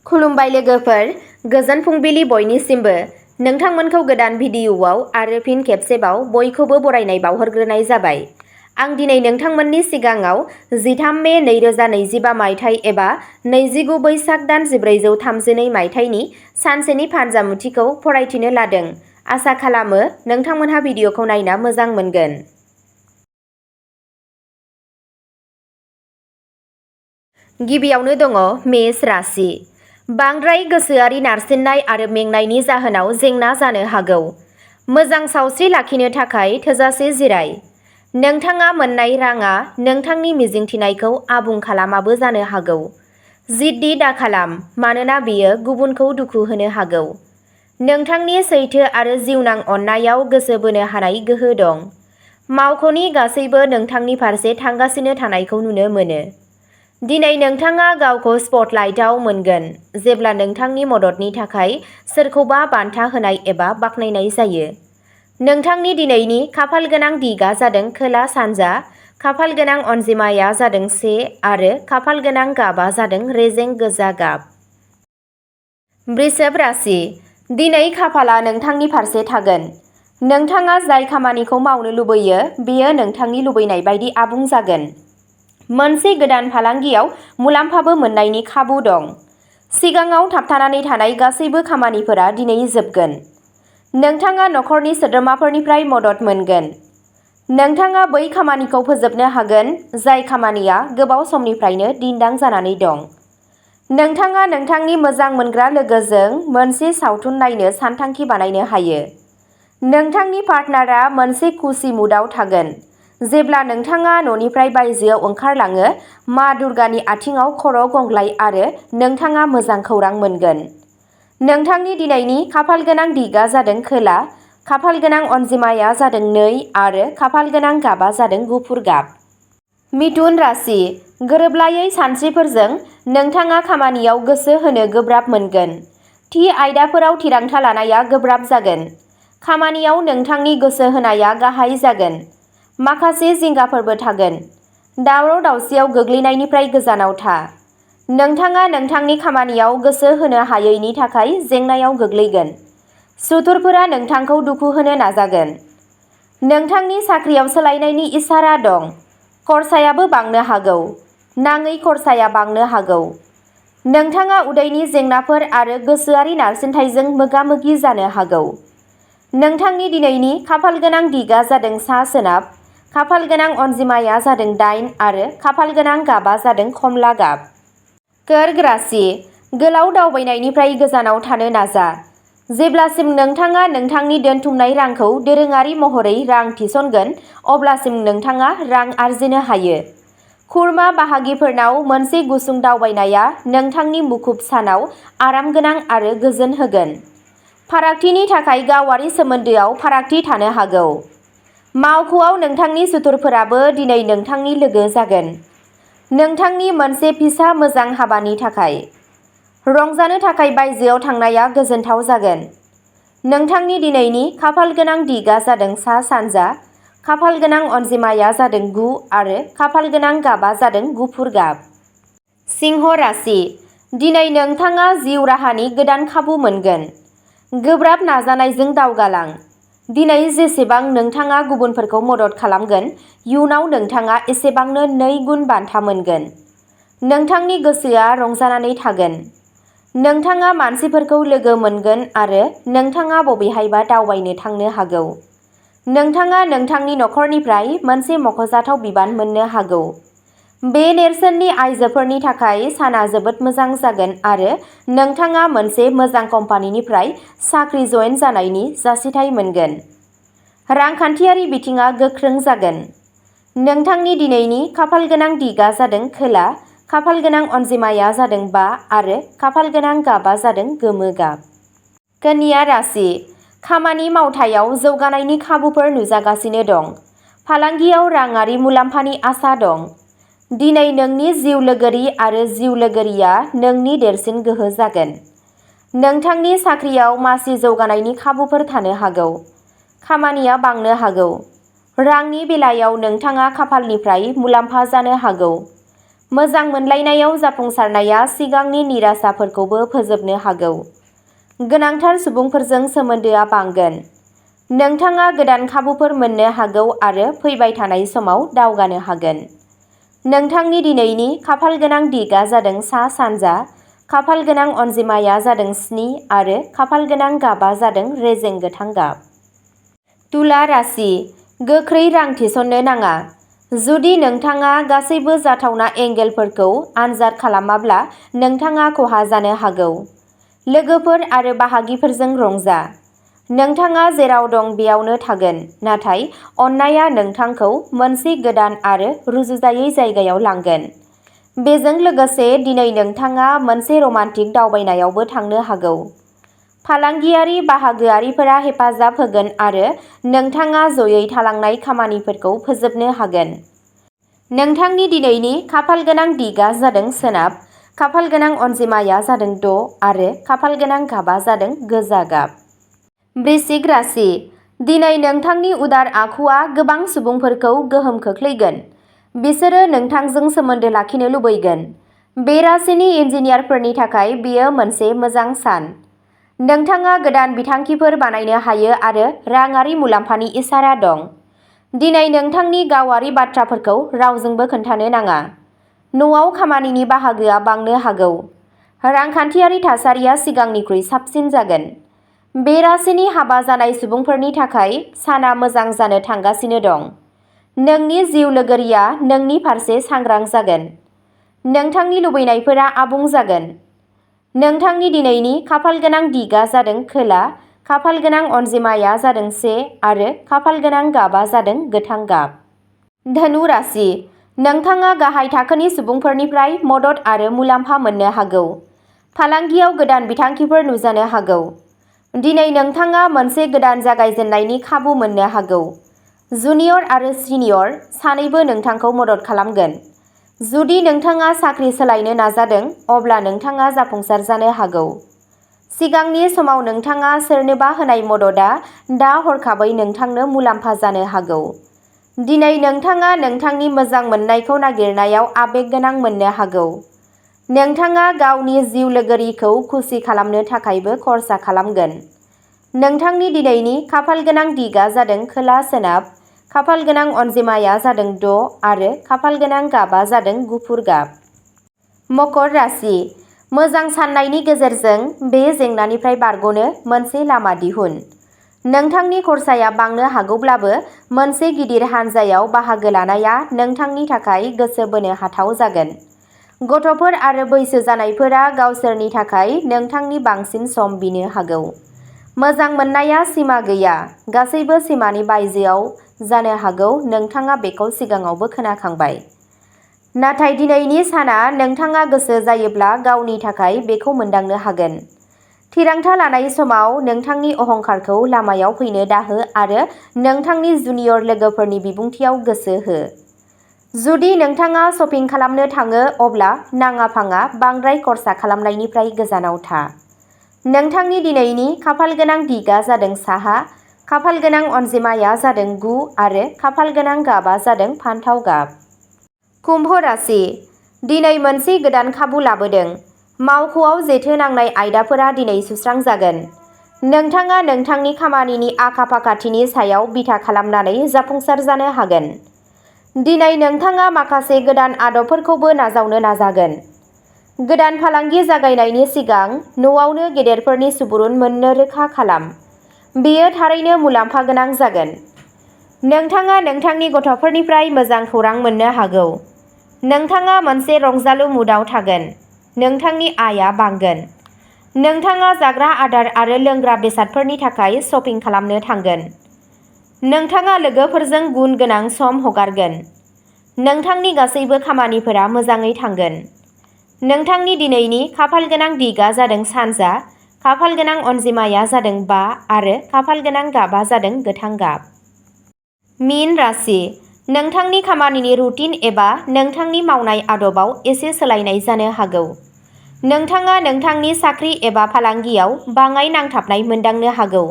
खुलुमबाय लोगोफोर, गोजोन फुंबिलि बयनिसिमबो। नोंथांमोनखौ गोदान भिडिअ'आव आरो फिन खेबसेबाव बयखौबो बरायनाय बावहरग्रोनाय जाबाय। आं दिनै नोंथांमोननि सिगाङाव 13 मे 2025 मायथाइ एबा 29 बैसाग दान 1432 मायथाइनि सानसेनि फानजामुथिखौ फरायथिनो लादों। आसा खालामो नोंथांमोनहा भिडिअ'खौ नायना मोजां मोनगोन। गिबियावनो दङ मेष राशि। बांद्राय गोसोआरि नारसिननाय आरो मेंनायनि जाहोनाव जेंना जानो हागौ। मोजां सावस्रि लाखिनो थाखाय थोजासे जिराय। नोंथाङा मोन्नाय राङा नोंथांनि मिजिंथिनायखौ आबुं खालामाबो जानो हागौ। जिद्दि दाखालाम, मानोना बेयो गुबुनखौ दुखु होनो हागौ। नोंथांनि सैथो आरो जिउनां अननायाव गोसो बोनो हानाय गोहो दं। मावख'नि गासैबो नोंथांनि फारसे थांगासिनो थानायखौ नुनो मोनो। दिनै नोंथाङा गावखौ स्पटलाइटआव मोनगोन जेब्ला नोंथांनि मददनि थाखाय सोरखौबा बान्था होनाय एबा बाख्नायनाय जायो। नोंथांनि दिनैनि खाफालगोनां दिगआ जादों खोला-सानजा, खाफालगोनां अनजिमाया जादों 1 आरो खाफालगोनां गाबआ जादों रेजें गोजा गाब। वृषभ राशि। दिनै खाफालआ नोंथांनि फारसे थागोन। नोंथाङा जाय खामानिखौ मावनो लुबैयो बेयो नोंथांनि लुबैनाय बायदि आबुं जागोन। मोनसे गोदान फालांगियाव मुलाम्फाबो मोननायनि खाबु दं। सिगाङाव थाबथानानै थानाय गासैबो खामानिफोरा दिनै जोबगोन। नोंथाङा नखरनि सोद्रोमाफोरनिफ्राय मदद मोनगोन। नोंथाङा बै खामानिखौ फोजोबनो हागोन जाय खामानिया गोबाव समनिफ्रायनो दिन्दां जानानै दं। नोंथाङा नोंथांनि मोजां मोनग्रा लोगोजों मोनसे सावथुन नायनो सानथांखि बानायनो हायो। नोंथांनि पार्टनारआ मोनसे खुसि मुडआव थागोन। जेब्ला नोंथाङा न'निफ्राय बायजोआव ओंखारलाङो, मा दुर्गानि आथिंआव खर' गंग्लाय आरो नोंथाङा मोजां खौरां मोनगोन। नोंथांनि दिनैनि खाफालगोनां दिगआ जादों खोला, खाफालगोनां अनजिमाया जादों 2 आरो खाफालगोनां गाबआ जादों गुफुर गाब। मिथुन राशि। गोरोबलायै सानस्रिफोरजों नोंथाङा खामानियाव गोसो होनो गोब्राब मोनगोन। थि आयदाफोराव थिरांथा लानाया गोब्राब जागोन। खामानियाव नोंथांनि गोसो होनाया गाहाय जागोन। माखासे जिंगाफोरबो थागोन। दावराव-दावसियाव गोग्लैनायनिफ्राय गोजानाव था। नोंथाङा नोंथांनि खामानियाव गोसो होनो हायैनि थाखाय जेंनायाव गोग्लैगोन। सुथुरफोरा नोंथांखौ दुखु होनो नाजागोन। नोंथांनि साख्रियाव सोलायनायनि इसारा दं। खरसायाबो बांनो हागौ। नाङै खरसाया बांनो हागौ। नोंथाङा उदैनि जेंनाफोर आरो गोसोआरि नारसिनथायजों मोगा-मोगि जानो हागौ। नोंथांनि दिनैनि खाफालगोनां दिगआ जादों सा-सोनाब, खाफालगोनां अनजिमाया जादों 8 आरो खाफालगोनां गाबआ जादों खमला गाब। कर्क राशि। गोलाव दावबायनायनिफ्राय गोजानाव थानो नाजा। जेब्लासिम नोंथाङा नोंथांनि दोनथुमनाय रांखौ दोरोङारि महरै रां थिसनगोन, अब्लासिम नोंथाङा रां आर्जिनो हायो। खुरमा बाहागिफोरनाव मोनसे गुसुं दावबायनाया नोंथांनि मुखुब सानाव आरामगोनां आरो गोजोन होगोन। फारागथिनि थाखाय गावारि सोमोन्दोआव फारागथि थानो हागौ। मावख'आव नोंथांनि सुथुरफोराबो दिनै नोंथांनि लोगो जागोन। नोंथांनि मोनसे फिसा मोजां हाबानि थाखाय। रंजानो थाखाय बायजोआव थांनाया गोजोनथाव जागोन। नोंथांनि दिनैनि खाफालगोनां दिगआ जादों सा-सानजा, खाफालगोनां अनजिमाया जादों 9 आरो खाफालगोनां गाबआ जादों गुफुर गाब। सिंह राशि। दिनै नोंथाङा जिउ राहानि गोदान खाबु मोनगोन। गोब्राब नाजानायजों दावगालां। दिनै जेसेबां नोंथाङा गुबुनफोरखौ मदद खालामगोन, इयुनाव नोंथाङा एसेबांनो 2 गुन बान्था मोनगोन। नोंथांनि गोसोआ रंजानानै थागोन। नोंथाङा मानसिफोरखौ लोगो मोनगोन आरो नोंथाङा बबेहायबा दावबायनो थांनो हागौ। नोंथाङा नोंथांनि नखरनिफ्राय मोनसे मख'जाथाव बिबान मोननो हागौ। बे नेरसोननि आइजोफोरनि थाखाय साना जोबोद मोजां जागोन आरो नोंथाङा मोनसे मोजां कम्पानिनिफ्राय साख्रि जयेन जानायनि जासिथाइ मोनगोन। रांखान्थियारि बिथिङा गोख्रों जागोन। नोंथांनि दिनैनि खाफालगोनां दिगआ जादों खोला, खाफालगोनां अनजिमाया जादों 5 आरो खाफालगोनां गाबआ जादों गोमो गाब। कन्या राशि। खामानि मावथायाव जौगानायनि खाबुफोर नुजागासिनो दं। फालांगियाव राङारि मुलाम्फानि आसा दं। दिनै नोंनि जिउ लोगोरि आरो जिउ लोगोरिया नोंनि देरसिन गोहो जागोन। नोंथांनि साख्रियाव मासि जौगानायनि खाबुफोर थानो हागौ। खामानिया बांनो हागौ। रांनि बेलायाव नोंथाङा खाफालनिफ्राय मुलाम्फा जानो हागौ। मोजां मोनलायनायाव जाफुंसारनाया सिगांनि निराशाफोरखौबो फोजोबनो हागौ। गोनांथार सुबुंफोरजों सोमोन्दोआ बांगोन। नोंथाङा गोदान खाबुफोर मोननो हागौ आरो फैबाय थानाय समाव दावगानो हागोन। नोंथांनि दिनैनि खाफालगोनां दिगआ जादों सा-सानजा, खाफालगोनां अनजिमाया जादों 7 आरो खाफालगोनां गाबआ जादों रेजें गोथां गाब। तुला राशि, गोख्रै रां थिसननो नाङा। जुदि नोंथाङा गासैबो जाथावना एंगेलफोरखौ आनजाद खालामाब्ला नोंथाङा खहा जानो हागौ। लोगोफोर आरो बाहागिफोरजों रंजा। नोंथाङा जेराव दं बेयावनो थागोन, नाथाय अननायआ नोंथांखौ मोनसे गोदान आरो रुजुजायै जायगायाव लांगोन। बेजों लोगोसे दिनै नोंथाङा मोनसे रमान्टिक दावबायनायावबो थांनो हागौ। फालांगियारि बाहागोआरिफोरा हेफाजाब होगोन आरो नोंथाङा जयै थालांनाय खामानिफोरखौ फोजोबनो हागोन। नोंथांनि दिनैनि खाफालगोनां दिगआ जादों सोनाब, खाफालगोनां अनजिमाया जादों 6 आरो खाफालगोनां गाबआ जादों गोजा गाब। वृश्चिक राशि, दिनै नोंथांनि उदार आखुआ गोबां सुबुंफोरखौ गोहोम खोख्लैगोन। बिसोरो नोंथांजों सोमोन्दो लाखिनो लुबैगोन। बे राशिनि इन्जिनियारफोरनि थाखाय बेयो मोनसे मोजां सान। नोंथाङा गोदान बिथांखिफोर बानायनो हायो आरो राङारि मुलाम्फानि इसारा दं। दिनै नोंथांनि गावारि बाथ्राफोरखौ रावजोंबो खोन्थानो नाङा। न'आव खामानिनि बाहागोआ बांनो हागौ। रांखान्थियारि थासारिया सिगांनिख्रुइ साबसिन जागोन। बे राशिनि हाबा जानाय सुबुंफोरनि थाखाय साना मोजां जानो थांगासिनो दं। नोंनि जिउ लोगोरिया नोंनि फारसे सांग्रां जागोन। नोंथांनि लुबैनायफोरा आबुं जागोन। नोंथांनि दिनैनि खाफालगोनां दिगआ जादों खोला, खाफालगोनां अनजिमाया जादों 1 आरो खाफालगोनां गाबआ जादों गोथां गाब। धनु राशि, नोंथाङा गाहाय थाखोनि सुबुंफोरनिफ्राय मदद आरो मुलाम्फा मोननो हागौ। फालांगियाव गोदान बिथांखिफोर नुजानो हागौ। दिनै नोंथाङा मोनसे गोदान जागायजेन्नायनि खाबु मोननो हागौ। जुनियर आरो सिनियर सानैबो नोंथांखौ मदद खालामगोन। जुदि नोंथाङा साख्रि सोलायनो नाजादों, अब्ला नोंथाङा जाफुंसार जानो हागौ। सिगांनि समाव नोंथाङा सोरनोबा होनाय मददआ दा हरखाबै नोंथांनो मुलाम्फा जानो हागौ। दिनै नोंथाङा नोंथांनि मोजां मोननायखौ नागिरनायाव आबेगगोनां मोननो हागौ। नोंथाङा गावनि जिउ लोगोरिखौ खुसि खालामनो थाखायबो खर्सा खालामगोन। नोंथांनि दिनैनि खाफालगोनां दिगआ जादों खोला-सोनाब, खाफालगोनां अनजिमाया जादों 6 आरो खाफालगोनां गाबआ जादों गुफुर गाब। मकर राशि, मोजां साननायनि गेजेरजों बे जेंनानिफ्राय बारग'नो मोनसे लामा दिहुन। नोंथांनि खरसाया बांनो हागौब्लाबो मोनसे गिदिर हानजायाव बाहागो लानाया नोंथांनि थाखाय गोसो बोनो हाथाव जागोन। गथ'फोर आरो बैसो जानायफोरा गावसोरनि थाखाय नोंथांनि बांसिन सम बिनो हागौ। मोजां मोननाया सिमा गैया, गासैबो सिमानि बायजोआव जानो हागौ नोंथाङा बेखौ सिगाङावबो खोनाखांबाय। नाथाय दिनैनि साना नोंथाङा गोसो जायोब्ला गावनि थाखाय बेखौ मोनदांनो हागोन। थिरांथा लानाय समाव नोंथांनि अहंकारखौ लामायाव फैनो दाहो आरो नोंथांनि जुनियर लोगोफोरनि बिबुंथियाव गोसो हो। जुदि नोंथाङा शपिं खालामनो थाङो अब्ला नाङा-फाङा बांद्राय खर्सा खालामनायनिफ्राय गोजानाव था। नोंथांनि दिनैनि खाफालगोनां दिगआ जादों साहा, खाफालगोनां अनजिमाया जादों 9 आरो खाफालगोनां गाबआ जादों फान्थाव गाब। कुम्भ राशि, दिनै मोनसे गोदान खाबु लाबोदों। मावख'आव जेथो नांनाय आयदाफोरा दिनै सुस्रांजागोन। नोंथाङा नोंथांनि खामानिनि आखा-फाखाथिनि सायाव बिथा खालामनानै जाफुंसार जानो हागोन। दिनै नोंथाङा माखासे गोदान आदबफोरखौबो नाजावनो नाजागोन। गोदान फालांगि जागायनायनि सिगां न'आवनो गेदेरफोरनि सुबुरुन मोननो रोखा खालाम। बेयो थारैनो मुलाम्फा गोनां जागोन। नोंथाङा नोंथांनि गथ'फोरनिफ्राय मोजां खौरां मोननो हागौ। नोंथाङा मोनसे रंजालु मुडआव थागोन। नोंथांनि आयआ बांगोन। नोंथाङा जाग्रा आदार आरो लोंग्रा बेसादफोरनि थाखाय शपिं खालामनो थांगोन। नोंथाङा लोगोफोरजों गुन गोनां सम हगारगोन। नोंथांनि गासैबो खामानिफोरा मोजाङै थांगोन। नोंथांनि दिनैनि खाफालगोनां दिगआ जादों सानजा, खाफालगोनां अनजिमाया जादों 5 आरो खाफालगोनां गाबआ जादों गोथां गाब। मीन राशि, नोंथांनि खामानिनि रुटिन एबा नोंथांनि मावनाय आदबआव एसे सोलायनाय जानो हागौ। नोंथाङा नोंथांनि साख्रि एबा फालांगियाव बाङाइ नांथाबनाय मोनदांनो हागौ।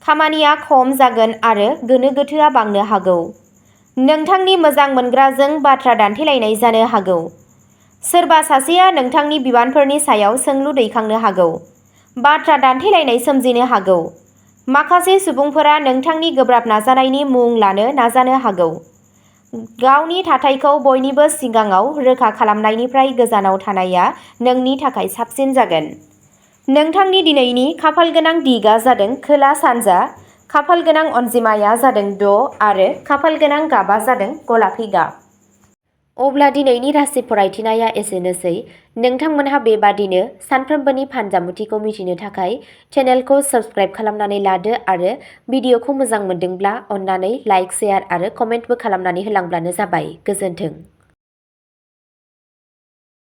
खामानिया खम जागोन आरो गोनो-गोथोआ बांनो हागौ। नोंथांनि मोजां मोनग्राजों बाथ्रा दान्थेलायनाय जानो हागौ। सोरबा सासेया नोंथांनि बिबानफोरनि सायाव सोंलु दैखांनो हागौ। बाथ्रा दान्थेलायनाय सोमजिनो हागौ। माखासे सुबुंफोरा नोंथांनि गोब्राब नाजानायनि मुं लानो नाजानो हागौ। गावनि थाथायखौ बयनिबो सिगाङाव रोखा खालामनायनिफ्राय गोजानाव थानाया नोंनि थाखाय साबसिन जागोन। नोंथांनि दिनैनि खाफालगोनां दिगआ जादों खोला-सानजा, खाफालगोनां अनजिमाया जादों 6 आरो खाफालगोनां गाबा जादों गलापि गाब। अब्ला दिनैनि राशि फरायथिनाया एसेनोसै। नोंथांमोनहा बेबादिनो सानफ्रोमबोनि फानजामुथिखौ मिथिनो थाखाय चेनेलखौ साबस्क्राइब खालामनानै लादो आरो भिडिअखौ मोजां मोनदोंब्ला अन्नानै लाइक, शेयार आरो कमेन्टबो खालामनानै होलांब्लानो जाबाय। गोजोन्थों।